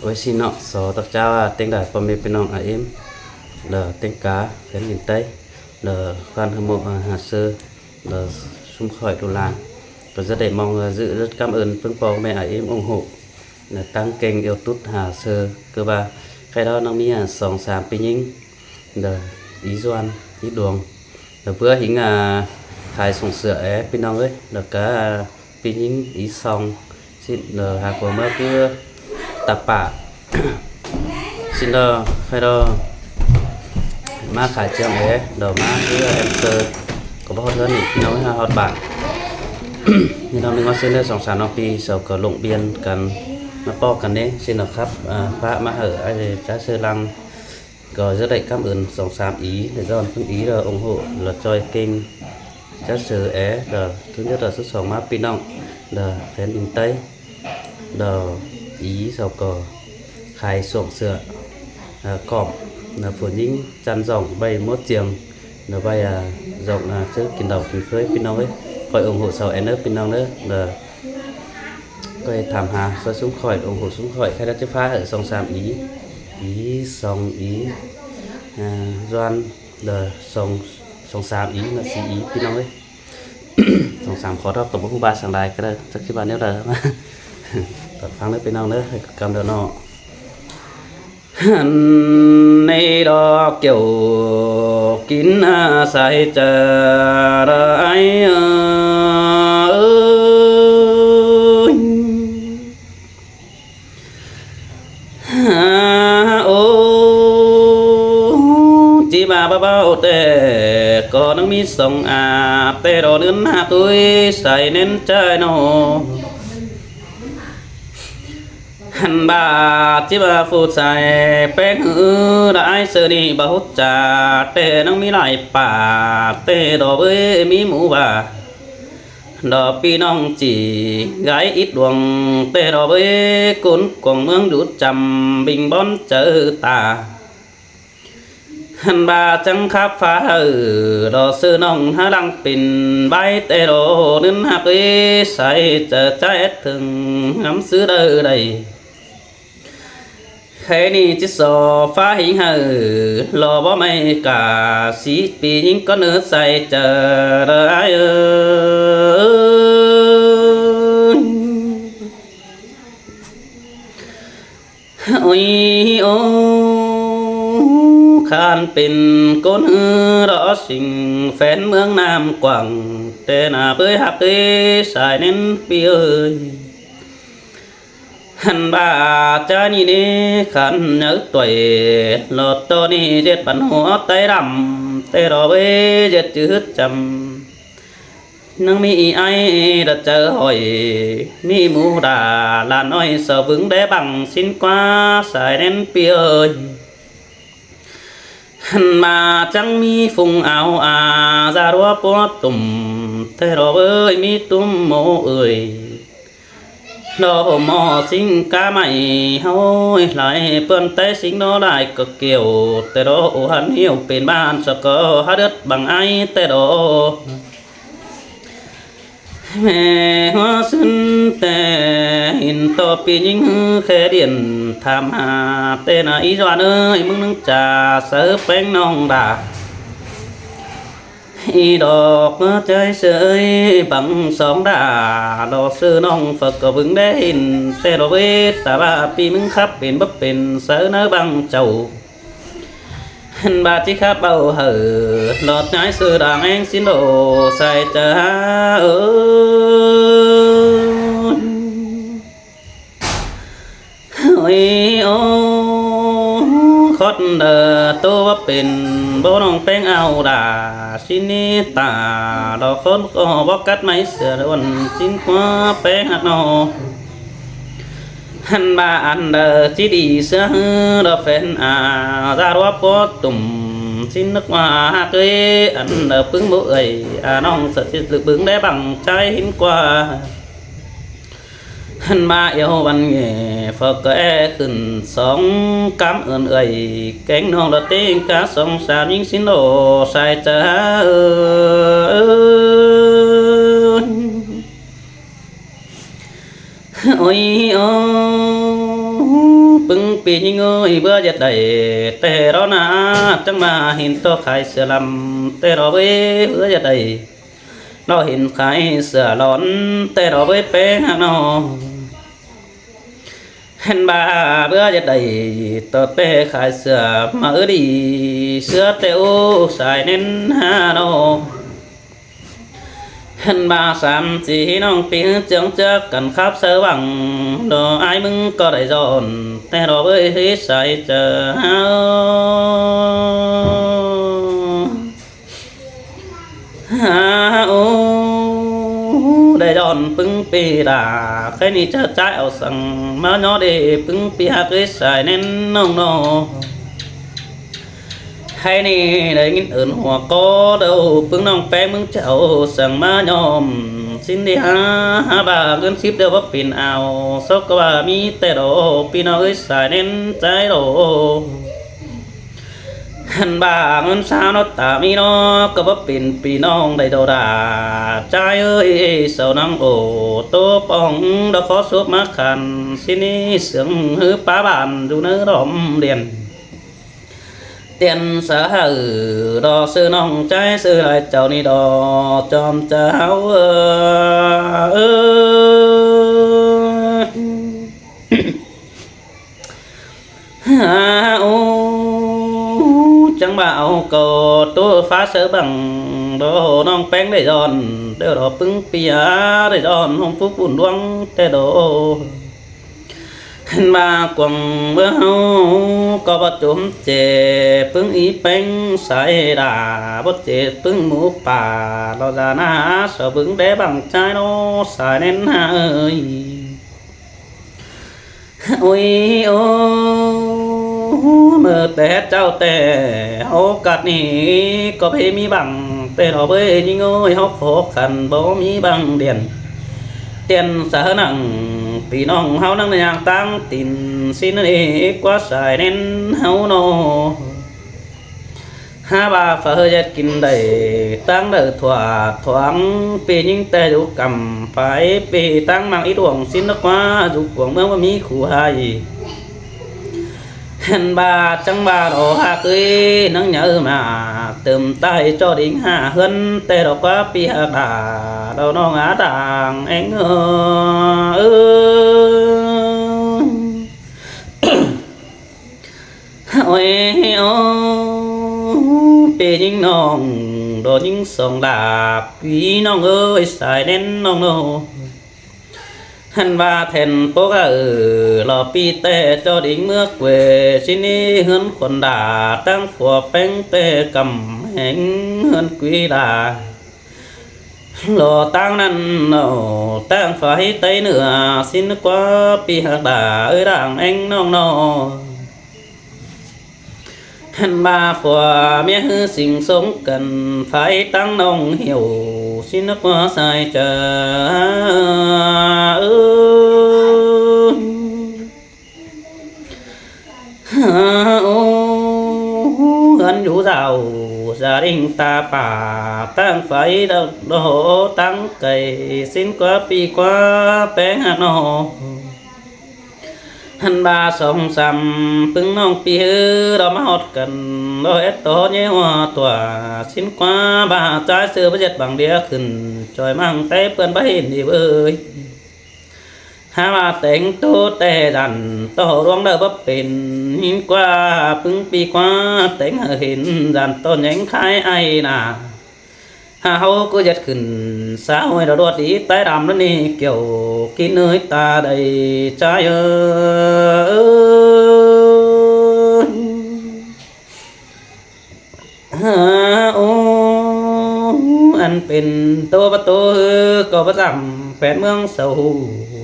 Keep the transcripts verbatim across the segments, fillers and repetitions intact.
Ôi, ꞌsịn ꞌnọ, so ꞌtặc chao ꞌtếng đai ꞌpo ꞌme ꞌpi ꞌnọng a ꞌếm, lỏ ꞌtếng cá, khén đin ꞌTáy, lỏ ꞌquám ꞌhơ ꞌmộ, a, ha sơ, lỏ ꞌsúm khỏi đu lan. ꞌCọ rất đảy ꞌmong, a, ꞌdệt rất cảm ơn ꞌpứng ꞌpo ꞌme a ꞌếm ủng hộ, lỏ ꞌtáng kênh YouTube ha sơ, ꞌcọ ꞌva, khay đó ꞌnọng ꞌmí, a, song sam ꞌpi ꞌnhính, lỏ í ꞌDuôn, í ꞌDuông. Lỏ ꞌpưa ꞌhính, a, khai song sửa é ꞌpi ꞌnọng ới, lỏ cá, a, ꞌpi ꞌnhính í song, ꞌsịn lỏ hảư ꞌcọ ꞌmá ꞌpưa ta pả. ꞌSịn lỏ, khay đó, ꞌmá khai ꞌchương é, lỏ ꞌmá ꞌpưa em sơ, ꞌcọ báu ꞌhọt ꞌhướn ꞌnị, ꞌpi ꞌnọng ới ha ꞌhọt bản. ꞌNị ꞌnọng ꞌmí ꞌmá ꞌsướng đé song sam ꞌnọng ꞌpi, sau ꞌcọ lông biên căn, ꞌmá ꞌpọ căn ꞌnê, ꞌsịn lỏ khắp, a, ꞌphạ ꞌmá hảư, a, chá sư lăng. ꞌCọ rất đảy cảm ơn song sam í, lỏ ꞌdọn ꞌpứng í lỏ ủng hộ, lỏ ꞌchoi kênh, chá sư é, lỏ thứ nhất lỏ số song ꞌmá ꞌpi ꞌnọng, lỏ khén đin ꞌTáy, lỏ í sau ꞌcọ khai song sửa, a, cỏm, lỏ phủ ꞌnhính chăn dỏng ꞌvạy ꞌmốt ꞌchiêng, lỏ ꞌvạy, a, dỏng, a, ꞌchớ kin đaư kin khới ꞌpi ꞌnọng ới. Khỏi ủng hộ sau é ꞌnớ ꞌpi ꞌnọng ꞌnớ, lỏ ꞌcọ tham ha, so ꞌsúm khỏi, ủng hộ ꞌsúm khỏi, khay đó ꞌchớ ꞌphạ hảư song sam í, í song í, a, ꞌDuôn, lỏ song, song sam í, lỏ sí í ꞌpi ꞌnọng ới. Song sam khó đó ꞌcọ báu ꞌhụ ꞌva săng lai ꞌcọ đảy, chắc ꞌchí ꞌva ꞌnéo đaư. Tỏn ꞌphắng ꞌnớ ꞌpi ꞌnọng ꞌnớ, hảư ꞌcọ căm đaư ꞌnọ. Hăn ꞌnị đó kiẻo kin, a, sai ꞌchớ đaư ai ơi. Ô, ꞌchí ꞌva báu báu ꞌtẹ, ꞌcọ ꞌnăng ꞌmí song a, ꞌtẹ đó ꞌnưn hák ꞌtui sai ꞌnén ꞌchái ꞌnọ. Hăn ꞌva ꞌchí ꞌva phủ sai ꞌpéng ꞌhứ đaư ai sơ ꞌnị báu ꞌhụ chả, ꞌtẹ ꞌnăng ꞌmí lai pả, ꞌtẹ đó ꞌvới ꞌmí mú ꞌva. Đó ꞌpi ꞌnọng ꞌchí gai ít đuông, ꞌtẹ đó ꞌvới ꞌcốn cuông ꞌmướng dú chăm ꞌbinh bón chaư ta. Hăn ꞌva chắng khắp ꞌphạ hảư, đó sư ꞌnọng hák lăng pên ꞌvạy ꞌtẹ đó ꞌnưn hák ꞌtui sai ꞌchớ chả ét thưng ngắm sư đaư đảy. Khay ꞌnị ꞌchí so ꞌphạ ꞌhính hảư, lo báu ꞌmạy cả sí ꞌpi ꞌnhính ꞌcọ ꞌnớ sai ꞌchớ đaư ai ơi. Ôi ô, khăn pên ꞌcốn ꞌhứ đó sính phén ꞌmướng Nam Quảng, ꞌtẹ ꞌnạ ꞌpới hák ꞌtui sai ꞌnén ꞌpi ơi. Hăn ꞌva chả ꞌnị ꞌnị khăn nháư tuổi, lo ꞌto ꞌnị ꞌdệt bản hua ꞌTáy đăm, ꞌtẹ đó ꞌvới ꞌdệt chứ hứt chăm. ꞌNăng ꞌmí ai đa chaư hỏi, ꞌmí mú đa lan ơi, sau ꞌvứng đé băng sính ꞌquá sai ꞌnén ꞌpi ơi. Hăn ꞌva chắng ꞌmí phung ao a, da rúa púa tủm, ꞌtẹ đó ꞌvới ꞌmí tủm mô ơi. Đó ꞌmọ sính cá ꞌmạy ꞌhới lai, ꞌpươn ꞌTáy sính đó lai ꞌcọ kiẻo, ꞌtẹ đó ô hăn hiêu pên bản sau ꞌcọ hák đớt băng ai ꞌtẹ đó. ꞌMẹ hua sưn ꞌtẹ, hin ꞌto ꞌpi ꞌnhính ꞌhứ khé điện tham ha, ꞌtẹ ꞌnạ í ꞌDuôn ơi, ꞌmướng ꞌnưng chả sáư ꞌpéng ꞌnọng đa. Í đọc ꞌchái sơi băng song đa, lo sư ꞌnọng phớc ꞌcọ ꞌvứng đé hin, ꞌtẹ đó ꞌvới ta ꞌva ꞌpi ꞌmướng khắp pên báu pên sáư ꞌnớ băng chảu. Hăn ꞌva ꞌchí khắp báu hảư, lo ꞌchái sư đang ꞌéng sính đô sai ꞌchớ ha ơi. Ôi ô, khót đa tô báu pên, báu ꞌnọng ꞌpéng ao đa, sính ꞌnị ta, lo khót ꞌcọ báu cắt ꞌmạy sửa đuôn, sính ꞌquá ꞌpéng hák ꞌnọ. Hăn ꞌva ăn đa ꞌchí đi sửa ꞌhứ đó phén a, da rúa púa tủm, sính nớc ꞌva hák ơi, ăn đa ꞌpứng mô ơi, a ꞌnọng sa ꞌchí lự ꞌpứng đé băng ꞌchái hin ꞌquá. Hăn ꞌva iêu văn nghệ phớc ꞌcọ é khửn song cám ơn ơi, kéng ꞌnọng đó ꞌtếng cá song sam ꞌnhính sính đô sai ꞌchớ ha ơi. Ôi ô, ꞌpứng ꞌpi ꞌnhính ơi, báu ꞌdệt đảy ꞌtẹ ꞌló ꞌna, chắng ꞌma hên ꞌto khai sửa lăm ꞌtẹ ꞌló ꞌvới, báu ꞌdệt đảy ꞌló hên khai sửa lón ꞌtẹ ꞌló ꞌvới ꞌpéng ꞌhặc ꞌnọ. Hên ꞌva báu ꞌdệt đảy ꞌto ꞌtẹ khai sửa ꞌmá ꞌư đi sứa ꞌtẹ ú sai ꞌnén ꞌhá ꞌnọ. Hên ꞌva sam ꞌchí ꞌnọng ꞌpi ꞌhứ ꞌchương ꞌchớ căn khắp sáư bảng đó ai ꞌmứng ꞌcọ đảy dọn ꞌtẹ ꞌló ꞌvới ꞌhứ sai chaư. Há ú, đảy dọn ꞌpứng ꞌpi đa, khay ꞌnị ꞌchớ ꞌchái au săng ꞌmá ꞌnhó đi ꞌpứng ꞌpi ꞌhặc ꞌới sai ꞌnén ꞌnọng ꞌnọ. Khay ꞌnị đảy ꞌnghín ứn hua ꞌcó đaư ꞌpứng ꞌnọng ꞌpéng ꞌmứng ꞌchớ au săng ꞌmá ꞌnhóm sín đi há, há ꞌva ꞌngớn síp đaư báu pên au, sốc ꞌcọ ꞌva ꞌmí ꞌtẹ ꞌló ꞌpi ꞌnọng ꞌới sai ꞌnén ꞌchái ꞌló. Hên ꞌva ꞌngớn sáo ꞌnọ ta ꞌmí ꞌnọ ꞌcọ báu pên ꞌpi ꞌnọng đảy đo đa. ꞌChái ơi, sau ꞌnăng ổ ꞌtố pong đó khó sốp ꞌmá khăn sín ꞌnị sương ꞌhứ pá bản dú ꞌnớ đom điên. Tiên sa hảư đó sư ꞌnọng ꞌchái sư lai chảu ꞌnị đó chom chảu ơ. Há ú, chắng ꞌva au ꞌcọ ꞌtố phá sáư bảng đó ꞌnọng ꞌpéng đảy dọn, đaư đó ꞌpứng ꞌpi ꞌhá đảy dọn ꞌhôm phúc bun ꞌluống ꞌtẹ đó. Hên ꞌva cuông báu ꞌháu ꞌcọ báu chốm chê ꞌpứng ꞌí ꞌpéng sai đa, báu chê ꞌpứng mú pả lo da ꞌna, sau bứng đé bảng ꞌchái ꞌnọ sai ꞌnén ꞌhá ơi. Ôi ơ, ꞌmự té ꞌchạu té ꞌháu cắt ꞌnị ꞌcọ báu ꞌmí bảng ꞌtẹ ꞌló ꞌvới ꞌnhính ơi, ꞌháu khó khăn báu ꞌmí bảng điện. Tiên sa hảư ꞌnặn ꞌpi ꞌnọng ꞌháu ꞌnăng ꞌnhang ꞌtáng tin sín ꞌnị ꞌquá sai ꞌnén ꞌháu ꞌnọ. Há ꞌva phaư ꞌdệt kin đảy ꞌtáng đaư thuả thoáng ꞌpi ꞌnhính ꞌtẹ dú căm, pay ꞌpi ꞌtáng ꞌmặc ꞌí đuông sín ꞌnớ ꞌquá dú cuông ꞌmướng ꞌmá ꞌmí khu ꞌhại. Hên ꞌva chắng ꞌva đó ꞌhặc ới ꞌnăng nháư ꞌmá tơm tai ꞌchọ đính hả ꞌhướn ꞌtẹ đó ꞌquá ꞌpi ꞌhặc đa, đó ꞌnọng ꞌá đang ꞌéng ơ. Ôi ơ, ꞌpi ꞌnhính ꞌnọng, đó ꞌnhính song đa, ꞌpi ꞌnọng ơi, sai ꞌnén ꞌnọng ꞌnọ. Hên ꞌva then pốc ꞌhặc ơ, lo ꞌpi ꞌtẹ ꞌchọ đính ꞌmứa quê sín ꞌnị ꞌhướn khuôn đa, ꞌtáng phua ꞌpéng ꞌtẹ căm héng ꞌhướn quí đa. Lo ꞌtáng ꞌnặn ꞌnọ, ꞌtáng phái Tây nưa sín ꞌquá ꞌpi ꞌhặc đa ới đang ꞌéng ꞌnọng ꞌnọ. Hên ꞌva phua ꞌmía ꞌhứ sính sống căn phái ꞌtáng ꞌnọng hiểu sín ꞌquá sai chaư. Ơ, ơ, ꞌhướn dú dảo, gia đình ta pả ꞌtáng phái độc độ ꞌtáng cày sín ꞌquá ꞌpi ꞌquá ꞌpéng ꞌhặc ꞌnọ. Hên ꞌva song sam ꞌpứng ꞌnọng ꞌpi ꞌhứ đó ꞌmá ꞌhọt căn đó ét tó ꞌnhé ꞌhua tuả sín ꞌquá ꞌva ꞌchái sư báu ꞌdệt bảng đĩa khửn choi ꞌmáng té ꞌpươn báu hên đi ꞌvới. Hák ꞌva téng ꞌtố ꞌtẹ dản ꞌto ꞌluống đaư báu pên ꞌhính ꞌquá ꞌpứng ꞌpi ꞌquá téng hảư hên dản ꞌto ꞌnhéng khai ai nả. Hák ꞌháu ꞌcứ ꞌdệt khửn xã hội đó đuột đi ꞌtái đăm ꞌnặn ꞌnị kiểu kin ơi ta đảy ꞌchái ơ. Há, ô, ăn pên ꞌtố báu ꞌtố ꞌhứ ꞌcọ báu dăm phen ꞌmướng sầu hủ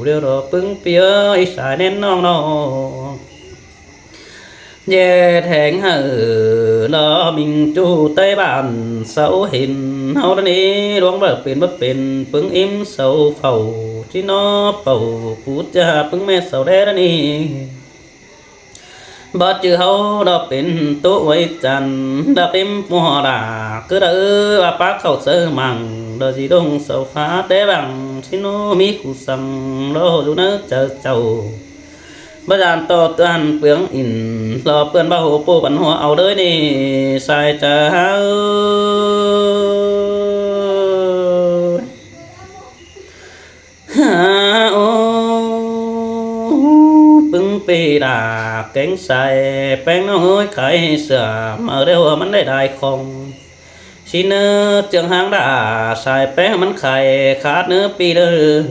điêu đó ꞌpứng ꞌpi ơi sai ꞌnén ꞌnọng ꞌnọ. ꞌDệt ꞌhéng hảư lo ꞌminh ꞌchu ꞌTáy bản sau hên ꞌháu ꞌnặn ꞌnị ꞌluống báu pên báu pên ꞌpứng ím sau phảu ꞌchí ꞌnọ pảu pú ꞌchạ ꞌpứng ꞌme sau đé ꞌnặn ꞌnị. Báu ꞌchư ꞌháu đaư pên ꞌtố uối chăn đaư pên ꞌpứng đa ꞌcứ đaư ꞌva pák khảu sáư mẳng đaư di đông sau phá té bảng ꞌchí ꞌnọ ꞌmí khu săng lo dú ꞌnớ chaư chảu. ꞌBá dản ꞌtọ ꞌtưa ꞌpứng ỉn lo ꞌpươn báu ꞌhụ ꞌpộ băn hua au đới ꞌnị sai chaư. Ô, ꞌpứng pi đa kéng sai ꞌpéng ꞌnọng ơi, khai sửa ꞌmự ꞌlẹo ꞌmắn đảy đai khong. ꞌSịn ꞌnớ ꞌchương ꞌháng đa sai ꞌpéng ꞌmắn khai khát ꞌnớ pi đơ.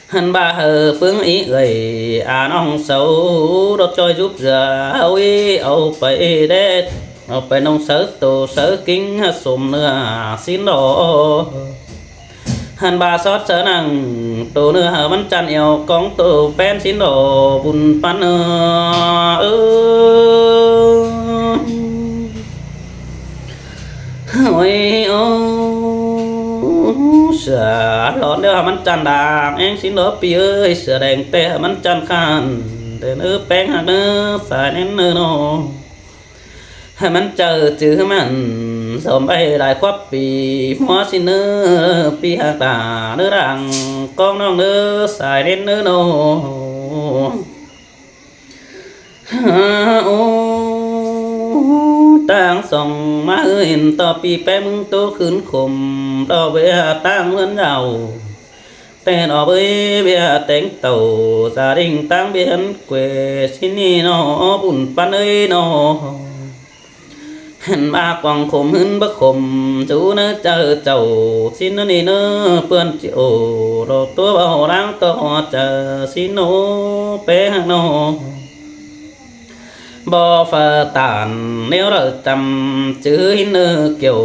Hăn ꞌva hảư ꞌpứng ꞌí ꞌgới a ꞌnọng sáu đo ꞌchoi dúp dưa ꞌháu ꞌí au pay đét, au pay ꞌnọng sáư tô sáư ꞌkính hảư sôm ꞌnưa ꞌsịn lo. Hăn ꞌva sót sáư nẳng tô ꞌnưa hảư ꞌmắn chăn eo cóng tô ꞌpén ꞌsịn lo bun ꞌpắn ơ. Ơ. Ôi ô, sửa lón ꞌlẹo hảư ꞌmắn chăn đang ꞌéng ꞌsịn lo pi ơi, sửa đeng ꞌtẹ hảư ꞌmắn chăn khăn, ꞌtẹ ꞌnớ ꞌpéng ꞌhặc ꞌnớ sai ꞌnén ꞌnớ ꞌnọ. Hảư ꞌmắn chaư chứ ꞌmắn dom ꞌvạy lai khóp pi ꞌmứa ꞌsịn ꞌnớ pi ꞌhặc đa ꞌnớ đang cóng ꞌnọng ꞌnớ sai ꞌnén ꞌnớ ꞌnọ. Ô, ꞌtáng song ꞌmá ꞌhứ hên ꞌto pi ꞌpéng ꞌmứng ꞌtố khửn khôm đo ꞌviạk ꞌtáng ꞌhướn dảo. ꞌTẹ ꞌnọ ꞌvới ꞌviạk téng tảu gia đinh ꞌtáng ꞌviạk hẳn quê ꞌsịn ꞌnị ꞌnọ bun ꞌpắn ơi ꞌnọ. Hên ꞌva quảng khôm ꞌhướn báu khôm dú ꞌnớ chaư chảu ꞌsịn ꞌnớ ꞌnị ꞌnớ ꞌpươn ꞌchí ổ đo ꞌtố báu đang ꞌtọ hua chaư ꞌsịn ꞌnọ ꞌpéng ꞌhặc ꞌnọ. Báu phaư tản ꞌnéo đaư chăm chứ ꞌhịn ꞌnớ kiẻo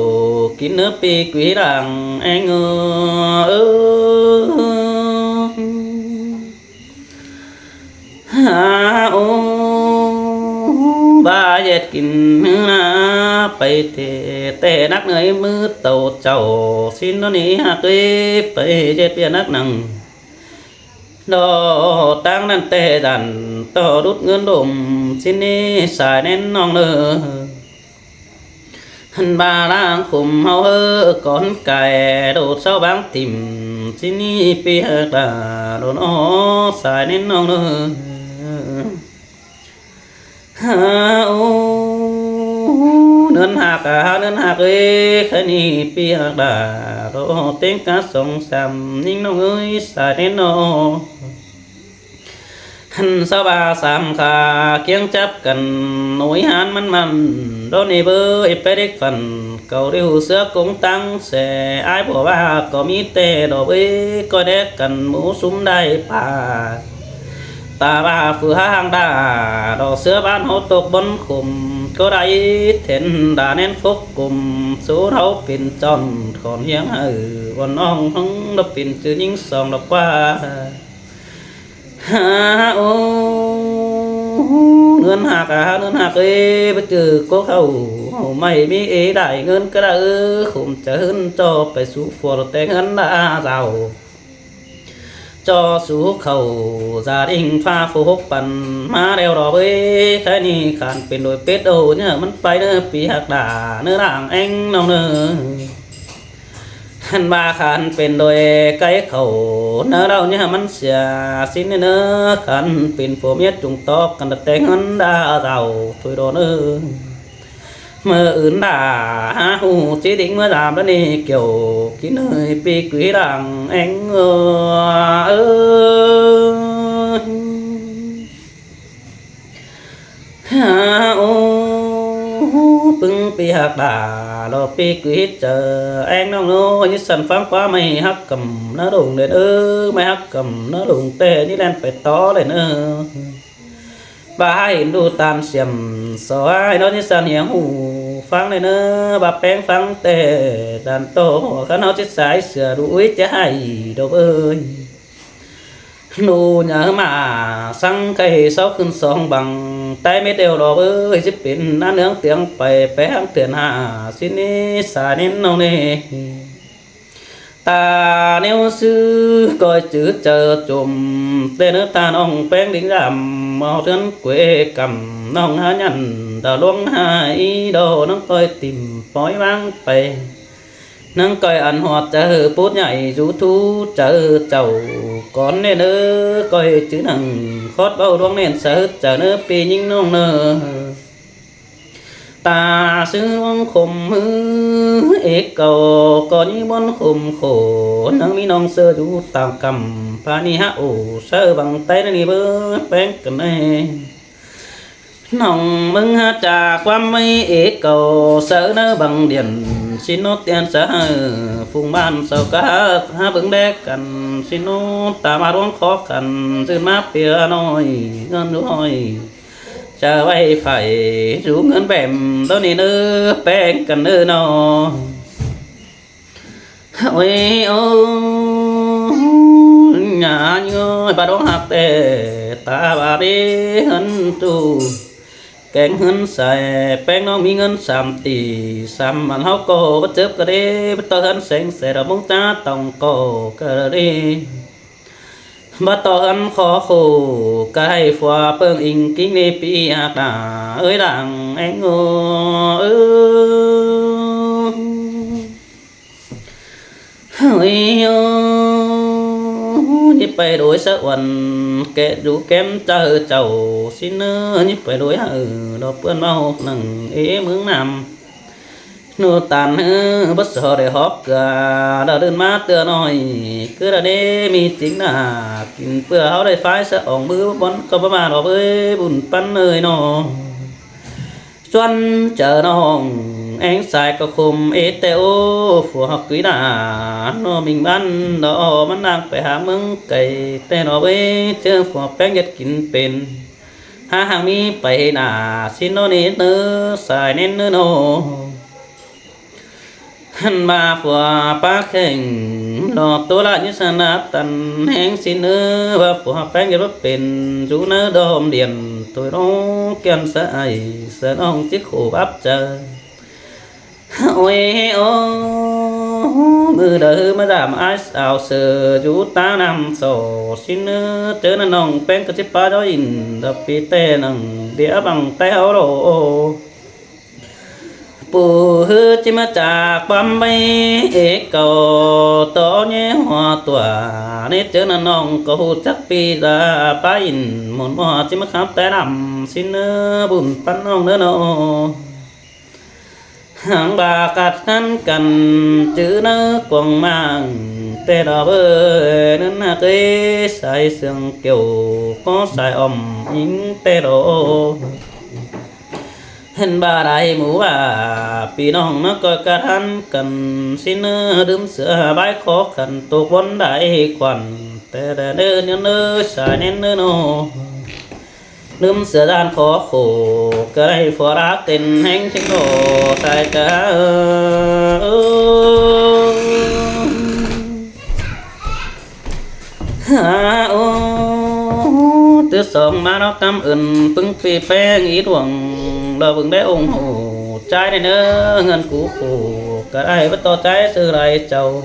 kin ꞌnớ pi quí đang ꞌéng ơ. Ơ. Hả ô, ꞌva ꞌdệt kin ꞌnớ ꞌnạ pay ꞌtẹ ꞌtẹ nắc ꞌnới ꞌmứ tảu chảu ꞌsịn ꞌnớ ꞌnị ꞌhặc ới pay ꞌdệt ꞌviạk nắc nẳng. Đo ꞌtáng ꞌnặn ꞌtẹ dản ꞌtọ đút ꞌngớn đôm ꞌsịn ꞌnị sai ꞌnén ꞌnọng ꞌnớ. Hăn ꞌva đang khôm ꞌháu ꞌhớ cón cai đổ sáu báng tìm ꞌsịn ꞌnị pi ꞌhặc đa đổ ꞌnọ sai ꞌnén ꞌnọng ꞌnớ. Hả ô, ꞌnớn ꞌhặc a, ꞌnớn ꞌhặc ới, khái ꞌnị pi ꞌhặc đa đo ꞌtếng cá song sam ꞌnhính ꞌnọng ơi sai ꞌnén ꞌnọ. Hăn sáu ꞌva sam kha kiếng chắp căn ối hán ꞌmắn ꞌmắn đo ꞌnị bới pé đếc phần cảu điêu ꞌsứa cống ꞌtáng se ải bua ꞌva ꞌcọ ꞌmí ꞌtẹ đo bới ꞌcoi đéc căn mú sum đảy pà. Ta ꞌva phủ háng đa đo ꞌsứa ꞌván ꞌháu tốc bón khôm ꞌcọ đảy then đa ꞌnén phốc côm số ꞌháu pên chon khỏn hiếng hảư ꞌvọn ꞌnọng ꞌhóng độc pên chứ ꞌnhính song độc ꞌva. Hả ô, ꞌnớn ꞌhặc a, ꞌnớn ꞌhặc ới, báu chứ cốc ꞌháu ꞌháu ꞌmạy ꞌmí ế đảy ꞌngớn cá đa ư khôm chaư ꞌhướn ꞌchọ pay sú phua ꞌtếng ꞌhướn đa dảo. ꞌChọ sú khảu gia đinh pha phủ hốc păn ꞌmá ꞌlẹo đo bới khái ꞌnị khăn pên đôi pết đô ꞌnhá ꞌmắn pay ꞌnớ pi ꞌhặc đa ꞌnớ đang ꞌéng ꞌnọng ꞌnớ. Hăn ꞌva khăn pên đôi cáy khảu ꞌnớ đaư ꞌnhá ꞌmắn sia ꞌsịn ꞌnớ ꞌnớ khăn pên phua ꞌmía chung tók căn ꞌtếng ꞌhướn đa dảo thôi đo ꞌnớ. ꞌMự ứn đa hả ꞌhụ ꞌchí đính ꞌmứa dam đá ꞌnị kiẻo kin ꞌnới pi quí đang ꞌéng ơ. Ơ. Hả ô, ꞌpứng pi ꞌhặc đa lo pi quí chaư ꞌéng ꞌnọng ꞌnớ. ꞌNhí săn ꞌphắng ꞌquá ꞌmạy ꞌhặc căm ꞌnớ lông đen ơ, ꞌmạy ꞌhặc căm ꞌnớ lông ꞌtẹ ꞌnhí ꞌlen pay tó đen ơ. ꞌVa hảư hên đu ꞌtan siêm so ải ꞌnớ ꞌnhí săn hiếng ꞌhụ ꞌphắng đen ơ, ꞌva ꞌpéng ꞌphắng ꞌtẹ dản ꞌtọ khăn ꞌháu chết sai sửa đu ꞌuối ꞌchí hảư độc ơi. ꞌNụ nhớ ꞌmá săng khay sáu khửn song bằng tai mết đeo độc ơi, ꞌchí pên ꞌnán ꞌnướng tiếng pay pé háng tiên hả ꞌsịn ꞌnị sai ꞌnén ꞌnọng ꞌnị. Ta ꞌnéo ꞌsứ ꞌcoi chứ chaư chôm ꞌtẹ ꞌnớ ta ꞌnọng ꞌpéng đính dam mau ꞌtướn quê căm ꞌnọng hả nhẳn ta luống hả ꞌí đo ꞌnọng ꞌcoi tìm pói ꞌváng pay. ꞌNăng ꞌcoi ăn ꞌhọt chaư pút nhảy dú thú chaư chảu cón ꞌnê ꞌnớ, ꞌcoi chứ ꞌnăng khót báu ꞌluống ꞌnện sa ꞌhứt chaư ꞌnớ ꞌpi ꞌnhính ꞌnọng ꞌnớ. Ta sư ꞌluống khôm ꞌhứ ế cau, ꞌcọ ꞌnhí bón khôm khổ, ꞌnăng ꞌmí ꞌnọng ꞌsớ dú tam căm, pha ꞌnị hák ổ saư băng ꞌTáy ꞌnị báu ꞌpéng căn ꞌnê. ꞌNọng ꞌmứng hák ꞌchạ ꞌquám ꞌmí ế cau saư ꞌnớ băng điện, ꞌsịn ꞌnọt tiên sa hảư phung ꞌban sau cá hák bớng đé căn, ꞌsịn ꞌnọt ta ꞌmá ꞌluống khó khăn, dưn ꞌmá ꞌpưa ꞌnọi ꞌngớn ꞌhọi. Chaư ꞌvạy phải dú ꞌngớn bẻm ꞌtố ꞌnị ꞌnớ, ꞌpéng căn ꞌnớ ꞌnọ. Ôi ô, nhả nhớ ba đóng hạc tệ, ta ba đi hân tù. Kéng hân sai, ꞌpéng ꞌnọng ꞌmí ꞌngớn sam tỉ, sam mẳn ꞌháu ꞌcọ báu chớp cá đế, báu ꞌto hân seng sẻ đỏ ꞌmống chá tỏng ꞌcọ cá đế. Báu ꞌto hân khó khổ, cá ꞌhạy phua ꞌpơng inh kính ꞌnị ꞌpi hạc đả, ơi đảng eng ô, ơ. Ôi ô, ꞌnị pay đối sa uôn, kẻ dú kém chaư chảu ꞌsịn ꞌnớ, ꞌnị pay đối hảư, đó ꞌpươn ꞌmá hốc ꞌnăng ế ꞌmướng ꞌnặm. ꞌNụ ꞌtan ꞌhứ báu so đảy hók cưa, đa đưn ꞌmá ꞌtưa ꞌnọi, cứ đa đế ꞌmí chính nả, kin ꞌpưa ꞌháu đảy phái sa ỏng bứ bón ꞌcọ báu ꞌmá lo bới bun ꞌpắn ơi ꞌnọ. ꞌSuôn chaư ꞌnọng eng sai ꞌcọ khôm ế ꞌtẹ ô, phua ꞌhặc quí nả ꞌnọ ꞌminh ꞌmắn đó ꞌmắn ꞌnáng pay hák ꞌmướng cay ꞌtẹ ꞌnọ bới, ꞌchớ phua ꞌpéng ꞌdệt kin pên. Hák hák ꞌmí pay nả ꞌsịn ꞌnọ ꞌnị ꞌnớ, sai ꞌnến ꞌnớ ꞌnọ. Hăn ba phua pá kheng lo ꞌtố ꞌlạ ꞌnhứ sa ꞌnạ ꞌtan ꞌhéng ꞌsịn ꞌnớ, ba phua ꞌpéng ꞌdệt báu pên, dú ꞌnớ đom điện, tôi ꞌlống kiên sa ai, sa ꞌnọng ꞌchí khổ báp chaư. Ôi ô, ꞌmự đaư ꞌmá dảm ái áo sơ, dú ta năm sổ ꞌsịn ꞌnớ, ꞌchớ ꞌnặn ꞌnọng ꞌpéng ꞌcọ ꞌchí pá dó ꞌnịn, đọc pi ꞌtẹ ꞌnăng, đĩa băng ꞌTáy ꞌháu đổ ô. Pú ꞌhứ ꞌchí ꞌmá chả ꞌquám ꞌmí ế cau tó ꞌnhé hua tua, ꞌnê ꞌchớ ꞌnặn ꞌnọng ꞌcọ ꞌhụ chắc pi đa pá ꞌnịn, môn ꞌmọ ꞌchí ꞌmá khắp té năm ꞌsịn ꞌnớ, bun ꞌpắn ꞌnọng ꞌnớ ꞌnọ. Háng ba cắt khăn căn chứ ꞌnớ cuông mảng, ꞌtẹ đó bơi ꞌnớ ꞌnạ ꞌcới sai sương kiêu, có sai ỏm ꞌnhính ꞌtẹ đó. Hên ba đảy mú ba ꞌpi ꞌnọng ꞌnớ ꞌcoi cắt khăn căn ꞌsịn ꞌnớ, đưm sửa bái khó khăn, tốc bón đảy khuăn, ꞌtẹ đe ꞌnớ ꞌnớ sai ꞌnến ꞌnớ ꞌnọ. Đưm sửa gian khó khổ, ꞌcọ đảy phua đá tên ꞌhéng chếng đỏ sai cá. Ơ, ơ. Hả, ô, thứ song ꞌmá ꞌnọ cám ơn ꞌpứng ꞌpi ꞌpéng ꞌí đuông, lo bưng đé ủng hộ ꞌchái ꞌnị ꞌnớ, ꞌngớn cú khổ, ꞌcọ đảy báu ꞌto ꞌchái sư lai chảu.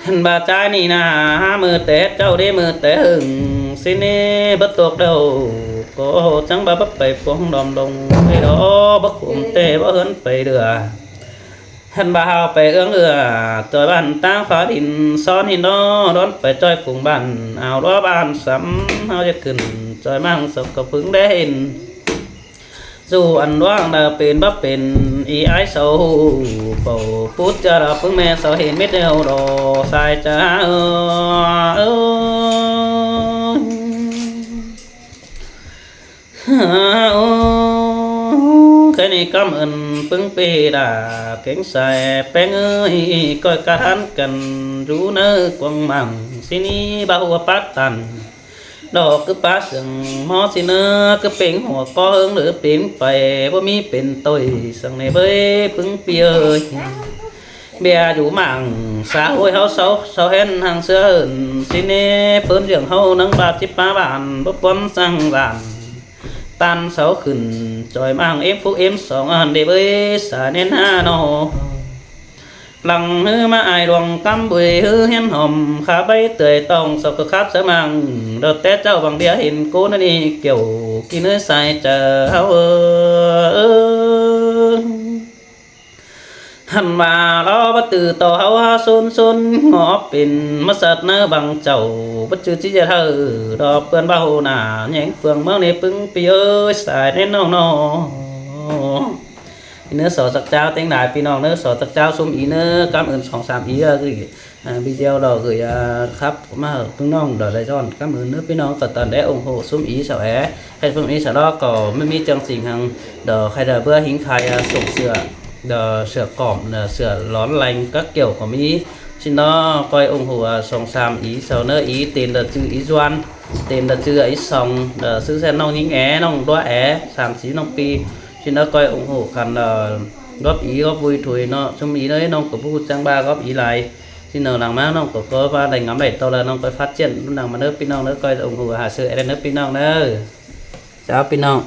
Hên ba ꞌchái ꞌnị ꞌnạ, hák ꞌmự té chảu đế ꞌmự té hưng, ꞌsịn ꞌnị báu ꞌtộc đâu, ꞌcọ chắng ba báu pay cuông đom đông, ê đó báu khôm té báu ꞌhướn pay đưa. Hên ba hảư pay ương ưa, ꞌchoi bản ꞌtáng phá đin, son hin đó, đón pay ꞌchoi phung bản, ao đó bản sắm, ꞌháu ꞌdệt khửn, ꞌchoi ꞌmáng sọc cà phứng đé hên. Dù ăn ꞌluống đa pên báu pên, ꞌí ái sau hủ, pảu pút cha đa ꞌpứng ꞌme sau hên mết đeo đỏ, sai cha ơ, ơ. Hả, ô, cái ꞌnị cám ơn ꞌpứng ꞌpi đa, kéng sai ꞌpéng ơi, ꞌcoi cắt khăn căn, dú ꞌnớ cuông mảng, ꞌsịn ꞌnị ba hua pát tăn. Đó cứ pá sương ꞌmo ꞌsịn ꞌnớ, cứ pên hua có ꞌhướng lửa pên pay, báu ꞌmí pên ꞌtội, sương ꞌnị bới ꞌpứng ꞌpi ơi. Bia dú mảng, xã hội ꞌháu sau, sau hên hăng sứa hơn, ꞌsịn ꞌnị phớn dưỡng ꞌháu ꞌnăng ba chip pá bản, báu ꞌquám sang bản. Tan sau khửn, ꞌchoi ꞌmáng êm phúc êm song ăn đế bới, sai ꞌnến ꞌnạ ꞌnọ. Lăng ꞌhứ ꞌmá ai luông cắm bưi ꞌhứ hiến hòm, khá báy tươi tong sau cà khắp sớ mảng, đợt té chảu bằng bia hên cô ꞌnớ ꞌnị, kiêu ꞌkí ꞌnớ sai cha ꞌháu ơ. Hăn ꞌva lo báu tư tô ꞌháu hák ꞌsốn ꞌsốn ngó pên ꞌmá sat ꞌnớ băng chảu, báu ꞌchư ꞌchí ꞌdệt hảư đo ꞌpươn ꞌva ꞌhụ nả nhéng phường ꞌmướng ꞌnị ꞌpứng ꞌpi ơi sai ꞌnê ꞌnọng ꞌnớ. ꞌNớ so ꞌsặc cháo ꞌtếng lai ꞌpi ꞌnọng ꞌnớ, so ꞌsặc cháo ꞌsúm ꞌí ꞌnớ, ꞌcắm ơn song sam ꞌí ꞌgửi video đỏ gửi khắp ꞌmá hảư ꞌpứng ꞌnọng đỏ lai ꞌdọn. ꞌCắm ơn ꞌnớ ꞌpi ꞌnọng ꞌcọ tỏn đé ủng hộ ꞌsúm ꞌí sau é. Khay ꞌsúm ꞌí sau ꞌló ꞌcọ ꞌmí ꞌmí chương trình hăng đỏ khay đỏ báu hính khai sổ sửa, đỏ sửa cỏm, đỏ sửa lón lành các kiểu ꞌcọ ꞌmí. ꞌChí ꞌnớ ꞌcoi ủng hộ song sam ꞌí sau ꞌnớ, ꞌí tên đỏ ꞌchư ꞌí ꞌDuan, tên đỏ ꞌchư ꞌí Song, đỏ ꞌsứ ꞌsén ꞌnọng ꞌnhính é ꞌnọng ꞌlúa é, sam sí ꞌnọng ꞌpi. ꞌChí ꞌnớ ꞌcoi ủng hộ khăn góp ý góp vui thôi ꞌnớ, ꞌsúm ꞌí ꞌnớ ꞌnọng ꞌcọ ꞌhụ ꞌchăng ꞌva góp ý lai. ꞌChí ꞌnớ lăng ꞌmá ꞌnọng ꞌcọ ꞌcọ ꞌva đảy ngắm đảy tô là ꞌnọng ꞌcoi phát triển ꞌlụk nẳng ꞌmá ꞌnớ ꞌpi ꞌnọng ꞌnớ, ꞌcoi ủng hộ hảư sư é ꞌnớ ꞌpi ꞌnọng ꞌnớ. Cháo ꞌpi ꞌnọng.